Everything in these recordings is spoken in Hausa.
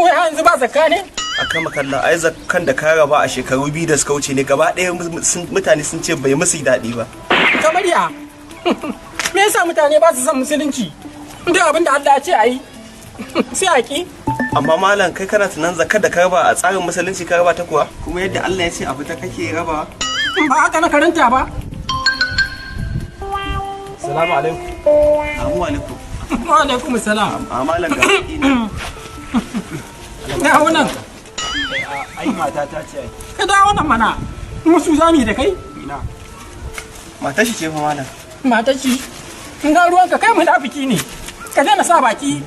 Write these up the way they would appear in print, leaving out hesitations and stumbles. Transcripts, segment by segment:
Wai har yanzu ba zakka ne? Akan makalla, ai zakkan da ka raba a shekaru 2 da suka wuce ne gaba ɗaya mutane sun ce bai musu daɗi ba. Kamar ya? Me yasa mutane ba su son musulunci? Duk abin da Allah ya ce a yi, sai a ki. Amma malam, kai kana tunan zakkar da ka raba a tsarin musulunci ka raba ta kuwa? Kuma yadda Allah ya ce a fita kake raba? Ba haka na karanta ba. Salamu alaikum. Amu alaikum. Wa alaikum salam. A malam, ga kuɗi ne. Na wannan. Ai mata ta ce ai. Ka dawo nan mana. Musu zami da kai. Ina. Matar shi ce fa, malam. Matar shi. In ga ruwanka, kai munafiki ne. Ka daina sa baki.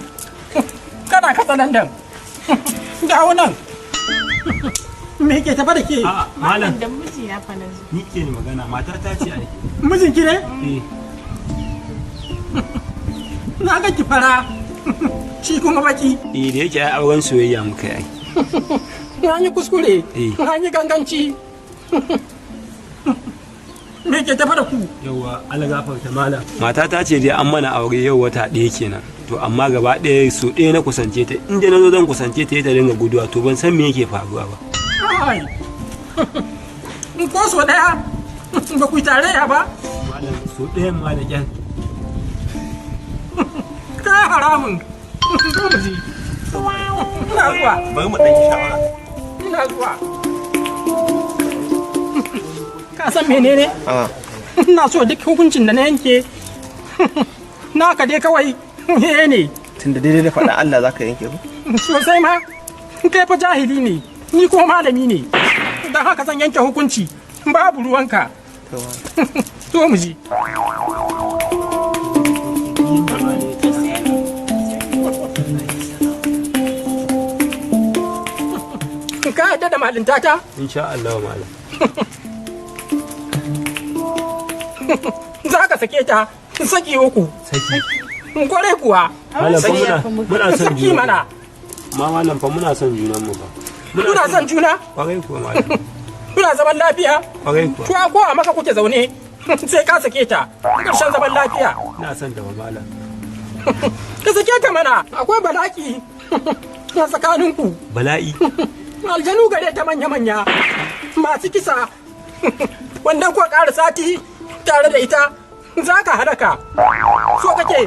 Kana katsa landan. Dawo nan. Me ke tafa da ke? A'a malam, Da mijina fa na zo. ni ke ni magana, mata ta ce ai. Mijinki ne? Eh. Na ga ki fara. Shi kuma baki. Eh, da yake ai auren soyayya muka yi ai. An yi kuskure. Eh. An yi ganganci. Me ke tafa da ku? Yauwa, Allah gafarta malam. Mata ta ce dai an mana aure yau wata 1 kenan. To amma gaba ɗaya so ɗaya na kusance ta, inda na zo zan kusance ta ta dinga guduwa, to ban san me yake faruwa ba. Ai. Ko so ɗaya ba ku yi tarayya ba? Malam, so ɗayan ma da ƙyar. Kai haramun. Zo mu ji. Ina zuwa. Bari mu ɗan yi shawara. Ina zuwa. Ka san menene? A. Ina so duk hukuncin da na yanke, naka dai kawai ne. Tunda daidai da faɗa Allah zaka yanke ku. Sosai ma. Kai fa jahili ne, ni kuma malami ne. Don haka zan yanke hukunci. Babu ruwanka. To. Zo mu ji. Ka yadda da malintata? Insha Allah malam. Za ka sake ta saki 3. Saki. Kwarai kuwa. Malam fa muna son Saki juna. mana. Ma malam fa muna son junan mu fa. Kuna son juna? Kwarai kuwa malam. Kuna zaman lafiya? Kwarai kuwa. To ko a maka kuke zaune sai ka sake ta. Karshen zaman lafiya. Ina son ta ba malam. Ka sake ta mana. Akwai balaki a tsakaninku. Bala'i. Aljanu gare ta manya-manya masu kisa. Wanda kuwa ƙara sati tare da ita za ka halaka. So kake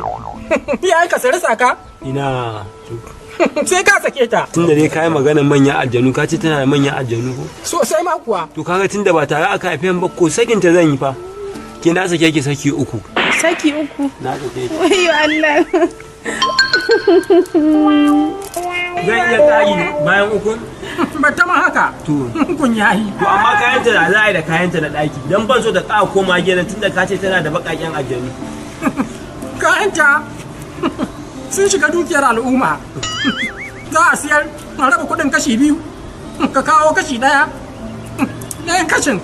ya ka sarisa ka? Ina. Sai ka sake ta. Tunda dai kayi maganar manyan aljanu, ka ce tana da manyan aljanu ko? Sosai ma kuwa. To kaga tunda ba tare aka haife mu ba, ko sakin ta zan yi fa. Ke na sake ki saki 3. Saki 3. Na sake ki. Wayo Allah. Zan iya tsari bayan 3? Ba ta ma haka. To. Kun yayi. To amma kayanta da za a yi da kayanta na ɗaki. Dan ban so ta ƙara koma gidan tunda ka ce tana da baƙaƙen aljanu. Kayanta sun shiga dukiyar al'umma. Za a siyar a raba kuɗin kashi 2. Ka kawo kashi 1. Ɗayan kashin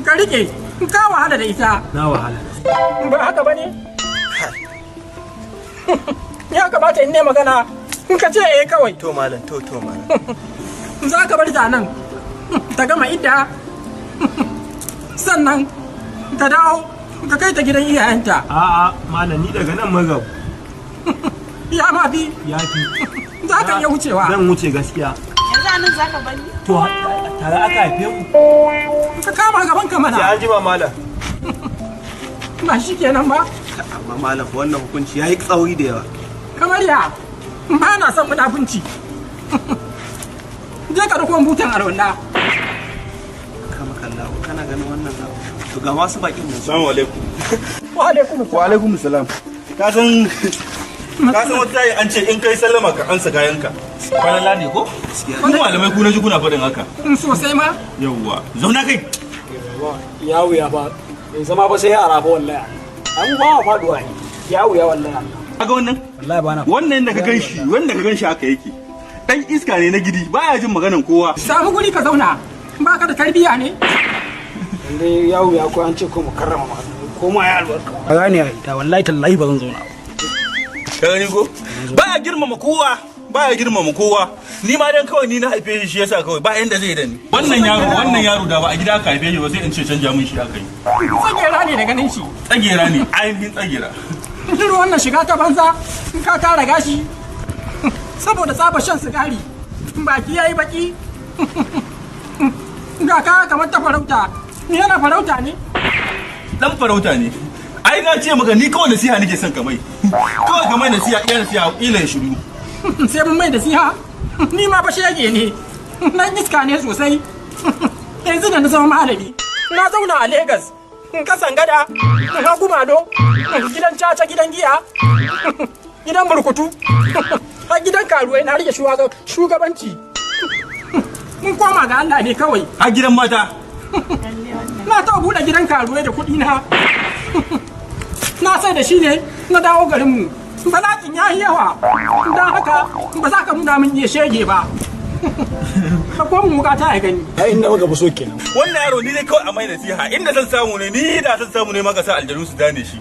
ka riƙe, ka wahala da ita. Na wahala. Ba haka ba ne? Ya kamata in ne magana in ka ce eh kawai. To malam, to malam. Za ka bar ta nan ta gama idda, sannan ta dawo ka kai ta gidan iyayenta. A'a malam, ni daga nan magab. Ya ma fi. Ya fi. Za ka iya wucewa. Zan wuce gaskiya. Yanzu anan za ka bani? To tare aka haife mu. Ka kama gaban ka mana. Sai an jima malam. Ba shi kenan ba. Amma malam fa wannan hukunci yayi tsauri da yawa. Kamar ya? Ba na son munafunci. Je ka dauko butan alwala. Kama kalla, kana ganin wannan abu. To ga masu bakin nan. Assalamu alaikum. Wa alaikum. Wa alaikum salam. Ka san wata tayi an ce in kai sallama ka ansa kayanka. Falala ne ko? Ku malamai ku na ji kuna faɗin haka. Sosai ma. Yawwa. Zauna kai. Ya wuya ba bai zama ba sai yara ba wallahi. An ba ma faduwa ne. Ya wuya wallahi. Kaga wannan? Wallahi ba na. Wannan da ka ganshi, wanda ka ganshi haka yake. Dan iska ne na gidi, baya jin maganan kowa. Samu guri ka zauna. Ba ka da tarbiyya ne? Dai ya wuya ko an ce ko mu karrama ma ko ma ya albarka. Ka gane ai da wallahi tallahi ba zan zauna ba. Ka gani ko? Baya girmama kowa. Baya girmama kowa. Ni ma dan kawai ni na haife shi, shi yasa kawai ba yanda zai da ni. Wannan yaro da ba a gida aka haife shi ba, sai in ce canja mun shi aka yi. Tsagera ne da ganin shi. Tsagera ne, ainihin tsagera. Irin wannan shiga ta banza in ka tara gashi. Saboda tsaba shan sigari, baki yayi baki. Ga ka kamar ta farauta. Yana farauta ne? Dan farauta ne. Ai na ce maka, ni kawai nasiha nake son ka mai, kawai ka mai nasiha, iya nasiha, ila ya shiru. Sai mun mai nasiha? Ni ma ba shege ne, nan iska ne sosai. Yanzu da na zama malami, na zauna a Legas, kasan gada, Hagumado, gidan caca, gidan giya, gidan burkutu, har gidan karuwai na rike shugabanci. Mun koma ga Allah ne kawai. A gidan mata. Na taɓa buɗe gidan karuwai da kuɗi na. Na sai da shi ne na dawo garinmu. Bala'in ya yi yawa, don haka ba za ka nuna min iya shege ba. Ka ko mu wuka ta ya gani. Ai inda muka fi so kenan. Wannan yaro, ni dai kawai a mai nasiha. Inda zan samu ne, ni da zan samu ne maka sa aljanu su dane shi.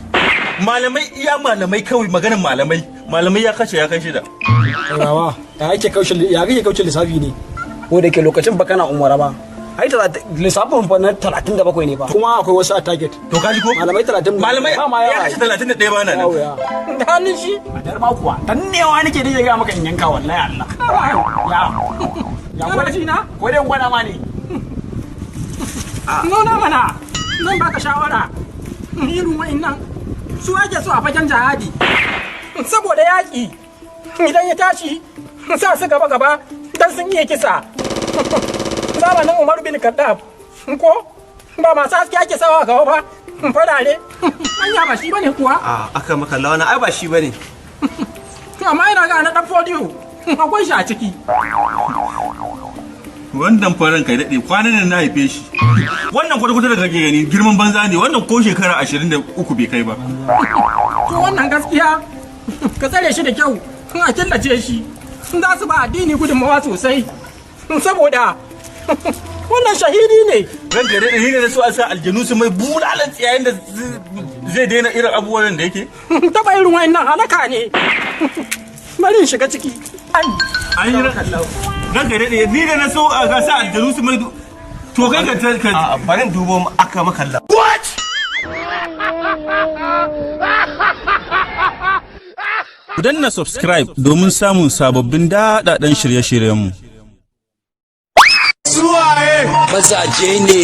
Malamai, iya malamai kawai, maganin malamai, malamai ya kashe, ya kai shida. Rawa ya ake kauce, ya kake kauce lissafi ne? Ko da ke lokacin ba kana umara ba. Ai lissafin fa na 37 ne ba, kuma akwai wasu a target. To kaji ko? Malamai 30. Malamai ba ma ya yawa. kashe 31, ba na nan. Yawo ya. Da hannun shi. A dar ma kuwa dannewa nake da ga maka in yanka, wallahi Allah ya ya. Kana ji na? Ko dai gwada ma ne? Nuna mana. Zan baka shawara. Irin wa'innan su ake so a fagen jihadi, saboda yaƙi idan ya tashi, sa su gaba gaba dan sun iya kisa. Zamanin Umaru bin Khattab ko ba masu haske ake sawa gaba ba, farare? Anya ba shi bane kuwa? A, aka maka lawana, ai ba shi bane. Amma ina ga na dan fodiyo akwai shi a ciki. Wannan faran, kai daɗe, kwanan nan na haife shi. Wannan kwata-kwata da kake gani girman banza ne wannan, ko shekara 23 bai kai ba. To wannan gaskiya ka tsare shi da kyau, a killace shi. Za su ba addini gudunmawa sosai, saboda wannan shahidi ne. Ranka daɗe, ni ne na so a sa aljanu su mai bulalan tsiyayen da zai daina irin abubuwan da yake. Taba irin wayannan halaka ne. Bari in shiga ciki. An yi, ranka daɗe, ni ne na so a sa aljanu su mai, to kai ka A, barin dubo aka maka lawa. Ku danna subscribe domin samun sababbin daɗaɗɗen shirye-shiryenmu. Mazaje ne.